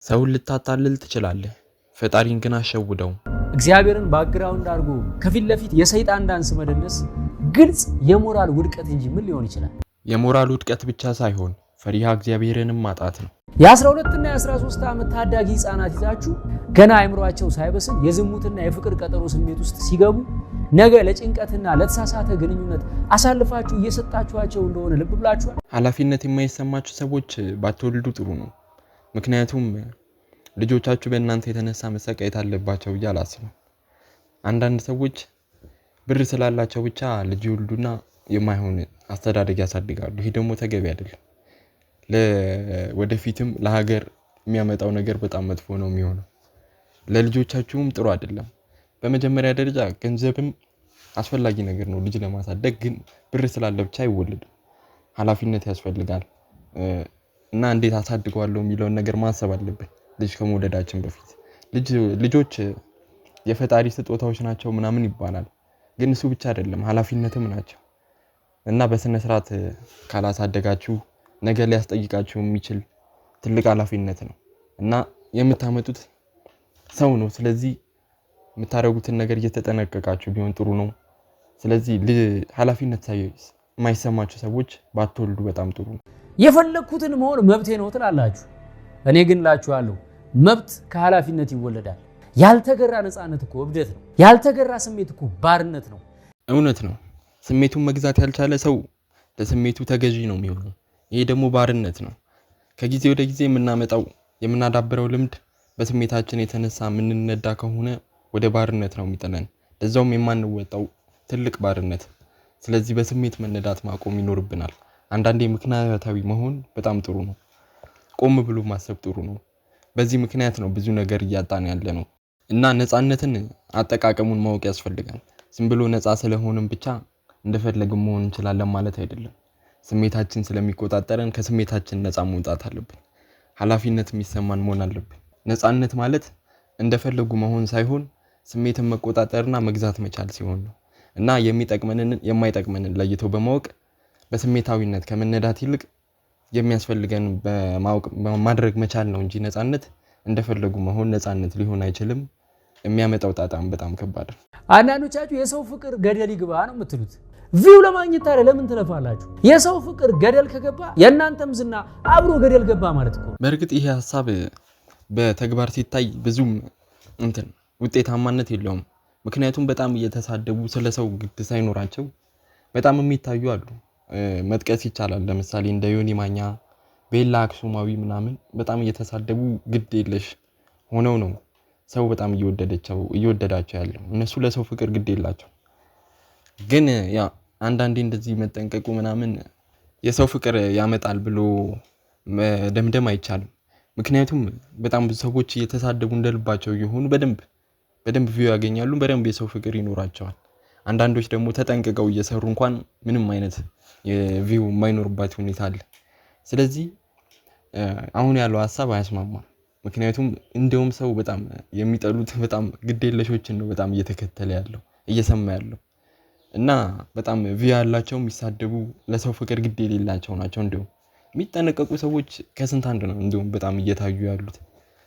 ሰውን ልታታልል ትችላለህ፣ ፈጣሪን ግን አሸውደው። እግዚአብሔርን background አድርጎ ከፊት ለፊት የሰይጣን ዳንስ መደነስ ግልጽ የሞራል ውድቀት እንጂ ምን ሊሆን ይችላል? የሞራል ውድቀት ብቻ ሳይሆን ፈሪሃ እግዚአብሔርንም ማጣት ነው። የ12 እና የ13 ዓመት ታዳጊ ህፃናት ይዛችሁ ገና አእምሯቸው ሳይበስል የዝሙትና የፍቅር ቀጠሮ ስሜት ውስጥ ሲገቡ ነገ ለጭንቀትና ለተሳሳተ ግንኙነት አሳልፋችሁ እየሰጣችኋቸው እንደሆነ ልብ ብላችኋል? ኃላፊነት የማይሰማችሁ ሰዎች ባትወልዱ ጥሩ ነው። ምክንያቱም ልጆቻችሁ በእናንተ የተነሳ መሰቃየት አለባቸው ብዬ አላስብም። አንዳንድ ሰዎች ብር ስላላቸው ብቻ ልጅ ይወልዱና የማይሆን አስተዳደግ ያሳድጋሉ። ይሄ ደግሞ ተገቢ አይደለም። ወደፊትም ለሀገር የሚያመጣው ነገር በጣም መጥፎ ነው የሚሆነው። ለልጆቻችሁም ጥሩ አይደለም። በመጀመሪያ ደረጃ ገንዘብም አስፈላጊ ነገር ነው ልጅ ለማሳደግ፣ ግን ብር ስላለ ብቻ አይወለድም። ኃላፊነት ያስፈልጋል እና እንዴት አሳድገዋለሁ የሚለውን ነገር ማሰብ አለብን ልጅ ከመውለዳችን በፊት። ልጆች የፈጣሪ ስጦታዎች ናቸው ምናምን ይባላል፣ ግን እሱ ብቻ አይደለም፣ ኃላፊነትም ናቸው እና በስነ ስርዓት ካላሳደጋችሁ ነገ ሊያስጠይቃችሁ የሚችል ትልቅ ኃላፊነት ነው እና የምታመጡት ሰው ነው። ስለዚህ የምታደርጉትን ነገር እየተጠነቀቃችሁ ቢሆን ጥሩ ነው። ስለዚህ ኃላፊነት የማይሰማችሁ ሰዎች ባትወልዱ በጣም ጥሩ ነው። የፈለግኩትን መሆን መብቴ ነው ትላላችሁ። እኔ ግን እላችኋለሁ መብት ከኃላፊነት ይወለዳል። ያልተገራ ነፃነት እኮ እብደት ነው። ያልተገራ ስሜት እኮ ባርነት ነው። እውነት ነው። ስሜቱን መግዛት ያልቻለ ሰው ለስሜቱ ተገዢ ነው የሚሆነው። ይሄ ደግሞ ባርነት ነው። ከጊዜ ወደ ጊዜ የምናመጣው የምናዳብረው ልምድ በስሜታችን የተነሳ የምንነዳ ከሆነ ወደ ባርነት ነው የሚጥለን፣ ለዛውም የማንወጣው ትልቅ ባርነት። ስለዚህ በስሜት መነዳት ማቆም ይኖርብናል። አንዳንዴ ምክንያታዊ መሆን በጣም ጥሩ ነው። ቆም ብሎ ማሰብ ጥሩ ነው። በዚህ ምክንያት ነው ብዙ ነገር እያጣን ያለ ነው እና ነፃነትን አጠቃቀሙን ማወቅ ያስፈልጋል። ዝም ብሎ ነፃ ስለሆንም ብቻ እንደፈለግን መሆን እንችላለን ማለት አይደለም። ስሜታችን ስለሚቆጣጠረን ከስሜታችን ነፃ መውጣት አለብን። ኃላፊነት የሚሰማን መሆን አለብን። ነፃነት ማለት እንደፈለጉ መሆን ሳይሆን ስሜትን መቆጣጠርና መግዛት መቻል ሲሆን ነው እና የሚጠቅመንን የማይጠቅመንን ለይቶ በማወቅ በስሜታዊነት ከመነዳት ይልቅ የሚያስፈልገን በማወቅ ማድረግ መቻል ነው እንጂ ነፃነት እንደፈለጉ መሆን ነፃነት ሊሆን አይችልም። የሚያመጣው ጣጣም በጣም ከባድ ነው። አንዳንዶቻችሁ የሰው ፍቅር ገደል ይግባ ነው የምትሉት። View ለማግኘት ታዲያ ለምን ትለፋላችሁ? የሰው ፍቅር ገደል ከገባ የእናንተም ዝና አብሮ ገደል ገባ ማለት እኮ። በእርግጥ ይሄ ሀሳብ በተግባር ሲታይ ብዙም እንትን ውጤታማነት የለውም። ምክንያቱም በጣም እየተሳደቡ ስለ ሰው ግድ ሳይኖራቸው በጣም የሚታዩ አሉ። መጥቀስ ይቻላል። ለምሳሌ እንደ ዮኒ ማኛ፣ ቤላ አክሱማዊ ምናምን በጣም እየተሳደቡ ግድ የለሽ ሆነው ነው ሰው በጣም እየወደዳቸው ያለው። እነሱ ለሰው ፍቅር ግድ የላቸው። ግን ያ አንዳንዴ እንደዚህ መጠንቀቁ ምናምን የሰው ፍቅር ያመጣል ብሎ መደምደም አይቻልም። ምክንያቱም በጣም ብዙ ሰዎች እየተሳደቡ እንደልባቸው እየሆኑ በደንብ በደንብ view ያገኛሉ፣ በደንብ የሰው ፍቅር ይኖራቸዋል። አንዳንዶች ደግሞ ተጠንቅቀው እየሰሩ እንኳን ምንም አይነት view የማይኖርባት ሁኔታ አለ። ስለዚህ አሁን ያለው ሀሳብ አያስማማም። ምክንያቱም እንደውም ሰው በጣም የሚጠሉት በጣም ግዴለሾችን ነው በጣም እየተከተለ ያለው እየሰማ ያለው እና በጣም view ያላቸው የሚሳደቡ ለሰው ፍቅር ግድ የሌላቸው ናቸው። እንዲሁም የሚጠነቀቁ ሰዎች ከስንት አንድ ነው እንዲሁም በጣም እየታዩ ያሉት።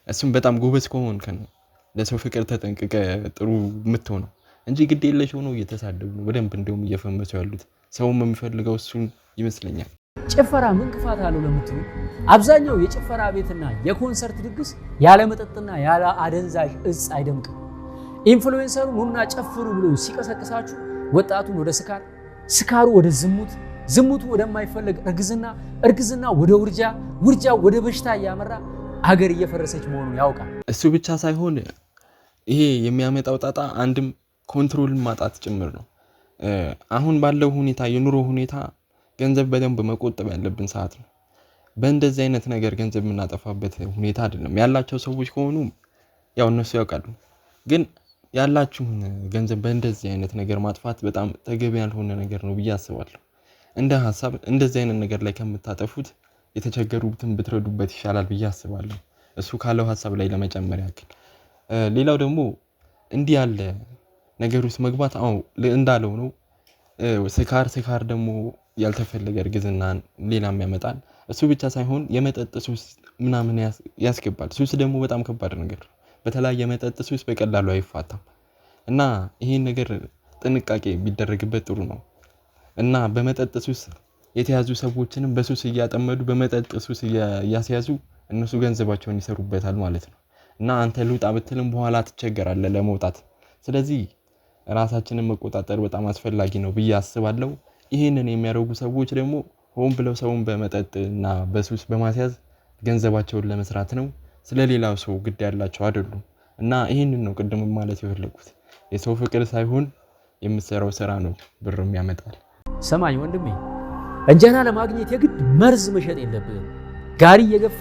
እሱም በጣም ጎበዝ ከሆንክ ነው ለሰው ፍቅር ተጠንቅቀ ጥሩ የምትሆነው እንጂ ግድ የለሽ ሆነው እየተሳደቡ ነው በደንብ እንደውም እየፈመሱ ያሉት። ሰውም የሚፈልገው እሱን ይመስለኛል። ጭፈራ ምን ክፋት አለው ለምትሉ አብዛኛው የጭፈራ ቤትና የኮንሰርት ድግስ ያለ መጠጥና ያለ አደንዛዥ እጽ አይደምቅም። Influencer ኡ ኑና ጨፍሩ ብሎ ሲቀሰቅሳችሁ ወጣቱን ወደ ስካር፣ ስካሩ ወደ ዝሙት፣ ዝሙቱ ወደማይፈለግ እርግዝና፣ እርግዝና ወደ ውርጃ፣ ውርጃ ወደ በሽታ እያመራ አገር እየፈረሰች መሆኑን ያውቃል። እሱ ብቻ ሳይሆን ይሄ የሚያመጣው ጣጣ አንድም control ማጣት ጭምር ነው። አሁን ባለው ሁኔታ የኑሮ ሁኔታ ገንዘብ በደንብ መቆጠብ ያለብን ሰዓት ነው። በእንደዚህ አይነት ነገር ገንዘብ የምናጠፋበት ሁኔታ አይደለም። ያላቸው ሰዎች ከሆኑ ያው እነሱ ያውቃሉ። ግን ያላችሁን ገንዘብ በእንደዚህ አይነት ነገር ማጥፋት በጣም ተገቢ ያልሆነ ነገር ነው ብዬ አስባለሁ። እንደ ሀሳብ እንደዚህ አይነት ነገር ላይ ከምታጠፉት የተቸገሩትን ብትረዱበት ይሻላል ብዬ አስባለሁ። እሱ ካለው ሀሳብ ላይ ለመጨመር ያክል። ሌላው ደግሞ እንዲህ ያለ ነገር ውስጥ መግባት አዎ እንዳለው ነው። ስካር ስካር ደግሞ ያልተፈለገ እርግዝናን ሌላም ያመጣል። እሱ ብቻ ሳይሆን የመጠጥ ሱስ ምናምን ያስገባል። ሱስ ደግሞ በጣም ከባድ ነገር ነው። በተለይ የመጠጥ ሱስ በቀላሉ አይፋታም። እና ይሄን ነገር ጥንቃቄ ቢደረግበት ጥሩ ነው። እና በመጠጥ ሱስ የተያዙ ሰዎችንም በሱስ እያጠመዱ በመጠጥ ሱስ እያስያዙ እነሱ ገንዘባቸውን ይሰሩበታል ማለት ነው። እና አንተ ልውጣ ብትልም በኋላ ትቸገራለህ ለመውጣት። ስለዚህ ራሳችንን መቆጣጠር በጣም አስፈላጊ ነው ብዬ አስባለሁ። ይህንን የሚያደርጉ ሰዎች ደግሞ ሆን ብለው ሰውን በመጠጥ እና በሱስ በማስያዝ ገንዘባቸውን ለመስራት ነው። ስለሌላው ሰው ግድ ያላቸው አይደሉም። እና ይህንን ነው ቅድም ማለት የፈለጉት፣ የሰው ፍቅር ሳይሆን የምትሰራው ስራ ነው ብርም ያመጣል። ሰማኝ ወንድሜ፣ እንጀራ ለማግኘት የግድ መርዝ መሸጥ የለብህም። ጋሪ እየገፋ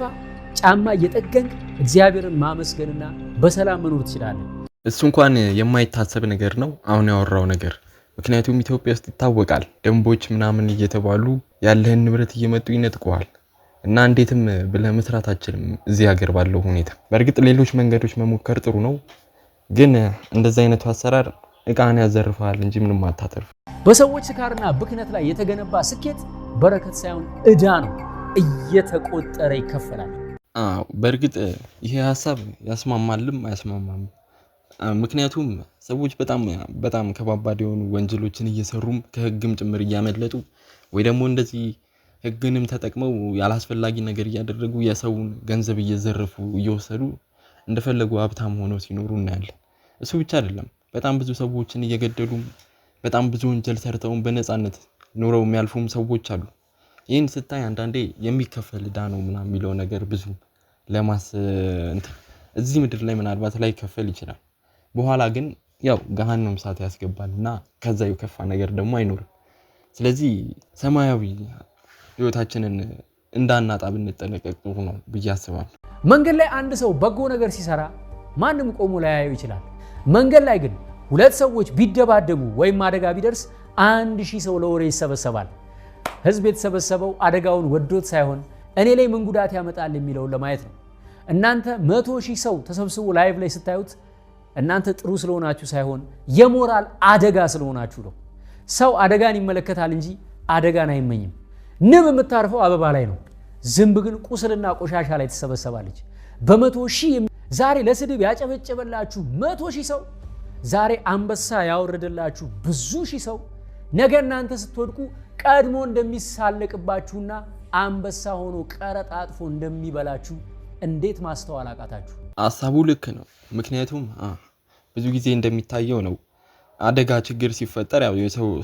ጫማ እየጠገንክ እግዚአብሔርን ማመስገንና በሰላም መኖር ትችላለህ። እሱ እንኳን የማይታሰብ ነገር ነው አሁን ያወራው ነገር። ምክንያቱም ኢትዮጵያ ውስጥ ይታወቃል፣ ደንቦች ምናምን እየተባሉ ያለህን ንብረት እየመጡ ይነጥቁሃል። እና እንዴትም ብለህ መስራት አትችልም እዚህ ሀገር ባለው ሁኔታ። በእርግጥ ሌሎች መንገዶች መሞከር ጥሩ ነው፣ ግን እንደዚህ አይነቱ አሰራር እቃን ያዘርፈሃል እንጂ ምንም አታተርፍ። በሰዎች ስካርና ብክነት ላይ የተገነባ ስኬት በረከት ሳይሆን ዕዳ ነው፣ እየተቆጠረ ይከፈላል። አዎ በእርግጥ ይሄ ሀሳብ ያስማማልም አያስማማም። ምክንያቱም ሰዎች በጣም በጣም ከባባድ የሆኑ ወንጀሎችን እየሰሩም ከህግም ጭምር እያመለጡ ወይ ደግሞ እንደዚህ ህግንም ተጠቅመው ያላስፈላጊ ነገር እያደረጉ የሰውን ገንዘብ እየዘረፉ እየወሰዱ እንደፈለጉ ሀብታም ሆነው ሲኖሩ እናያለን። እሱ ብቻ አይደለም፣ በጣም ብዙ ሰዎችን እየገደሉም በጣም ብዙ ወንጀል ሰርተውም በነፃነት ኖረው የሚያልፉም ሰዎች አሉ። ይህን ስታይ አንዳንዴ የሚከፈል ዕዳ ነው ምናምን የሚለው ነገር ብዙ ለማስ እንትን እዚህ ምድር ላይ ምናልባት ላይከፈል ይችላል። በኋላ ግን ያው ገሃነም እሳት ያስገባል እና ከዛ የከፋ ነገር ደግሞ አይኖርም። ስለዚህ ሰማያዊ ህይወታችንን እንዳናጣ ብንጠነቀቅ ጥሩ ነው ብዬ አስባለሁ። መንገድ ላይ አንድ ሰው በጎ ነገር ሲሰራ ማንም ቆሞ ላያየው ይችላል። መንገድ ላይ ግን ሁለት ሰዎች ቢደባደቡ ወይም አደጋ ቢደርስ 1,000 ሰው ለወሬ ይሰበሰባል። ህዝብ የተሰበሰበው አደጋውን ወዶት ሳይሆን እኔ ላይ ምን ጉዳት ያመጣል የሚለውን ለማየት ነው። እናንተ 100,000 ሰው ተሰብስቦ live ላይ ስታዩት እናንተ ጥሩ ስለሆናችሁ ሳይሆን የሞራል አደጋ ስለሆናችሁ ነው። ሰው አደጋን ይመለከታል እንጂ አደጋን አይመኝም። ንብ የምታርፈው አበባ ላይ ነው። ዝንብ ግን ቁስልና ቆሻሻ ላይ ትሰበሰባለች። በ100,000 ዛሬ ለስድብ ያጨበጨበላችሁ 100,000 ሰው፣ ዛሬ አንበሳ ያወረደላችሁ ብዙ ሺህ ሰው ነገ እናንተ ስትወድቁ ቀድሞ እንደሚሳለቅባችሁና አንበሳ ሆኖ ቀረጣጥፎ እንደሚበላችሁ እንዴት ማስተዋል አቃታችሁ? ሀሳቡ ልክ ነው። ምክንያቱም ብዙ ጊዜ እንደሚታየው ነው፣ አደጋ ችግር ሲፈጠር ያው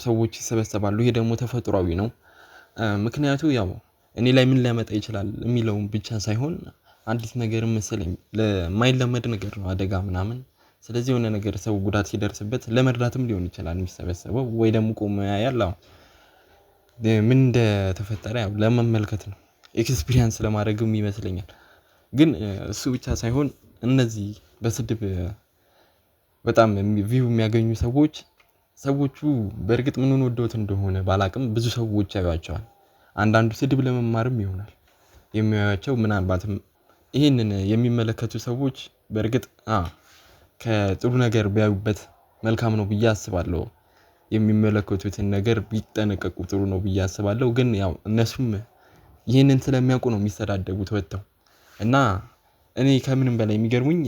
ሰዎች ይሰበሰባሉ። ይሄ ደግሞ ተፈጥሯዊ ነው። ምክንያቱ ያው እኔ ላይ ምን ሊያመጣ ይችላል የሚለውን ብቻ ሳይሆን አዲስ ነገር መሰለኝ ለማይለመድ ነገር ነው አደጋ ምናምን። ስለዚህ የሆነ ነገር ሰው ጉዳት ሲደርስበት ለመርዳትም ሊሆን ይችላል የሚሰበሰበው፣ ወይ ደግሞ ቆሞ ያያል። አዎ ምን እንደተፈጠረ ያው ለመመልከት ነው፣ experience ለማድረግም ይመስለኛል። ግን እሱ ብቻ ሳይሆን እነዚህ በስድብ በጣም view የሚያገኙ ሰዎች፣ ሰዎቹ በእርግጥ ምኑን ወደውት እንደሆነ ባላቅም ብዙ ሰዎች ያዩዋቸዋል። አንዳንዱ ስድብ ለመማርም ይሆናል የሚያዩዋቸው። ምናልባትም ይህንን የሚመለከቱ ሰዎች በእርግጥ ከጥሩ ነገር ቢያዩበት መልካም ነው ብዬ አስባለሁ። የሚመለከቱትን ነገር ቢጠነቀቁ ጥሩ ነው ብዬ አስባለሁ። ግን ያው እነሱም ይህንን ስለሚያውቁ ነው የሚሰዳደቡት ወጥተው። እና እኔ ከምንም በላይ የሚገርሙኝ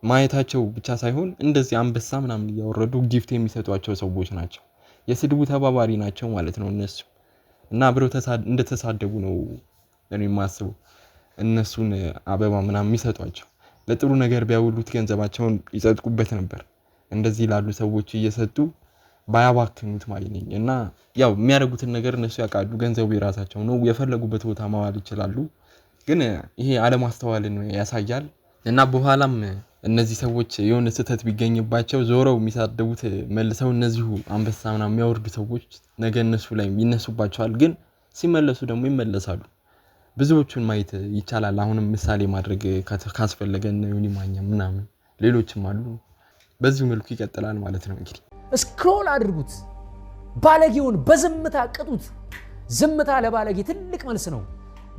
ማየታቸው ብቻ ሳይሆን እንደዚህ አንበሳ ምናምን እያወረዱ gift የሚሰጧቸው ሰዎች ናቸው። የስድቡ ተባባሪ ናቸው ማለት ነው እነሱ። እና አብረው እንደተሳደቡ ነው እኔ የማስበው። እነሱን አበባ ምናምን የሚሰጧቸው ለጥሩ ነገር ቢያውሉት ገንዘባቸውን ይጸድቁበት ነበር። እንደዚህ ላሉ ሰዎች እየሰጡ ባያባክኑት ማለት ነኝ። እና ያው የሚያደርጉትን ነገር እነሱ ያውቃሉ። ገንዘቡ የራሳቸው ነው፣ የፈለጉበት ቦታ ማዋል ይችላሉ። ግን ይሄ አለማስተዋልን ያሳያል። እና በኋላም እነዚህ ሰዎች የሆነ ስህተት ቢገኝባቸው ዞረው የሚሳደቡት መልሰው እነዚሁ አንበሳ ምናምን የሚያወርዱ ሰዎች ነገ እነሱ ላይ ይነሱባቸዋል። ግን ሲመለሱ ደግሞ ይመለሳሉ። ብዙዎቹን ማየት ይቻላል። አሁንም ምሳሌ ማድረግ ካስፈለገ እነ ዮኒ ማኛ ምናምን ሌሎችም አሉ። በዚሁ መልኩ ይቀጥላል ማለት ነው። እንግዲህ scroll አድርጉት፣ ባለጌውን በዝምታ ቅጡት። ዝምታ ለባለጌ ትልቅ መልስ ነው።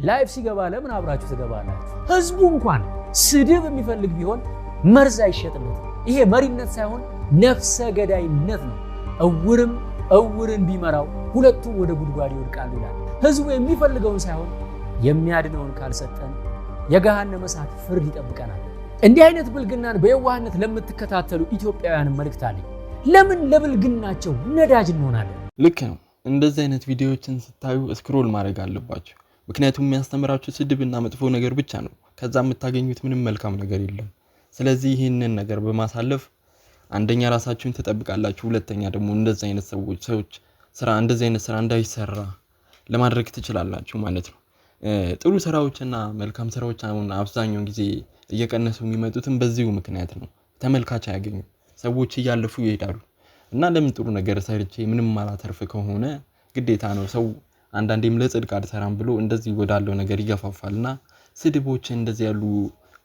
live ሲገባ ለምን አብራችሁ ትገባላችሁ? ህዝቡ እንኳን ስድብ የሚፈልግ ቢሆን መርዝ አይሸጥለትም። ይሄ መሪነት ሳይሆን ነፍሰ ገዳይነት ነው። እውርም እውርን ቢመራው ሁለቱም ወደ ጉድጓድ ይወድቃሉ ይላል። ህዝቡ የሚፈልገውን ሳይሆን የሚያድነውን ካልሰጠን የገሃነመ እሳት ፍርድ ይጠብቀናል። እንዲህ አይነት ብልግናን በየዋህነት ለምትከታተሉ ኢትዮጵያውያን መልእክት አለኝ። ለምን ለብልግናቸው ነዳጅ እንሆናለን? ልክ ነው። እንደዚህ አይነት ቪዲዮዎችን ስታዩ scroll ማድረግ አለባችሁ። ምክንያቱም የሚያስተምራችሁ ስድብና መጥፎ ነገር ብቻ ነው። ከዛ የምታገኙት ምንም መልካም ነገር የለም። ስለዚህ ይህንን ነገር በማሳለፍ አንደኛ ራሳችሁን ትጠብቃላችሁ፣ ሁለተኛ ደግሞ እንደዚህ አይነት ሰዎች ስራ እንደዚህ አይነት ስራ እንዳይሰራ ለማድረግ ትችላላችሁ ማለት ነው። ጥሩ ስራዎችና መልካም ስራዎች አሁን አብዛኛውን ጊዜ እየቀነሱ የሚመጡትም በዚሁ ምክንያት ነው። ተመልካች አያገኙም። ሰዎች እያለፉ ይሄዳሉ። እና ለምን ጥሩ ነገር ሰርቼ ምንም አላተርፍ ከሆነ ግዴታ ነው ሰው አንዳንዴም ለጽድቅ አልሰራም ብሎ እንደዚህ ወዳለው ነገር ይገፋፋል። እና ስድቦችን እንደዚህ ያሉ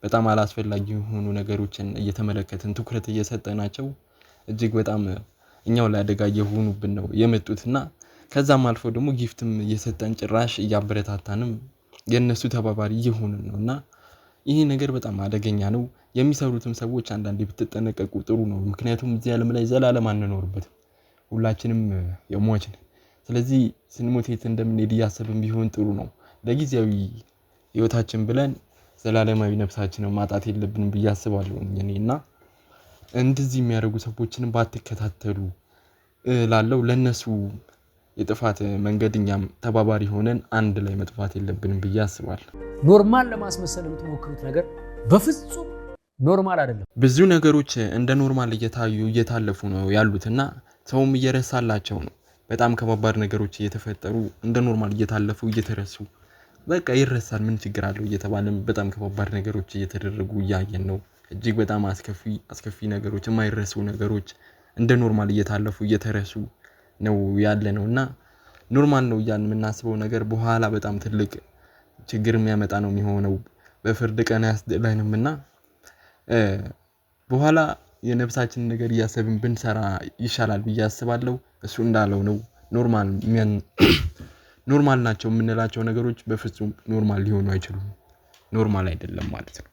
በጣም አላስፈላጊ የሆኑ ነገሮችን እየተመለከትን ትኩረት እየሰጠናቸው እጅግ በጣም እኛው ላይ አደጋ እየሆኑብን ነው የመጡት። እና ከዛም አልፎ ደግሞ gift ም እየሰጠን ጭራሽ እያበረታታንም የእነሱ ተባባሪ እየሆንን ነው። እና ይሄ ነገር በጣም አደገኛ ነው። የሚሰሩትም ሰዎች አንዳንዴ ብትጠነቀቁ ጥሩ ነው። ምክንያቱም እዚህ ዓለም ላይ ዘላለም አንኖርበትም። ሁላችንም የሟች ነን። ስለዚህ ስንሞት የት እንደምንሄድ እያሰብን ቢሆን ጥሩ ነው። ለጊዜያዊ ህይወታችን ብለን ዘላለማዊ ነፍሳችንን ማጣት የለብንም ብዬ አስባለሁ እኔ። እና እንደዚህ የሚያደርጉ ሰዎችንም ባትከታተሉ እላለሁ። ለነሱ የጥፋት መንገድ እኛም ተባባሪ ሆነን አንድ ላይ መጥፋት የለብንም ብዬ አስባለሁ። Normal ለማስመሰል የምትሞክሩት ነገር በፍጹም normal አይደለም። ብዙ ነገሮች እንደ normal እየታዩ እየታለፉ ነው ያሉትና ሰውም እየረሳላቸው ነው። በጣም ከባባድ ነገሮች እየተፈጠሩ እንደ normal እየታለፉ እየተረሱ በቃ ይረሳል ምን ችግር አለው እየተባለም በጣም ከባባድ ነገሮች እየተደረጉ እያየን ነው። እጅግ በጣም አስከፊ አስከፊ ነገሮች፣ የማይረሱ ነገሮች እንደ normal እየታለፉ እየተረሱ ነው ያለ ነው። እና normal ነው እያልን የምናስበው ነገር በኋላ በጣም ትልቅ ችግር የሚያመጣ ነው የሚሆነው። በፍርድ ቀን አያስጥለንም። እና በኋላ የነፍሳችንን ነገር እያሰብን ብንሰራ ይሻላል ብዬ አስባለሁ። እሱ እንዳለው ነው። Normal ናቸው የምንላቸው ነገሮች በፍጹም normal ሊሆኑ አይችሉም። Normal አይደለም ማለት ነው።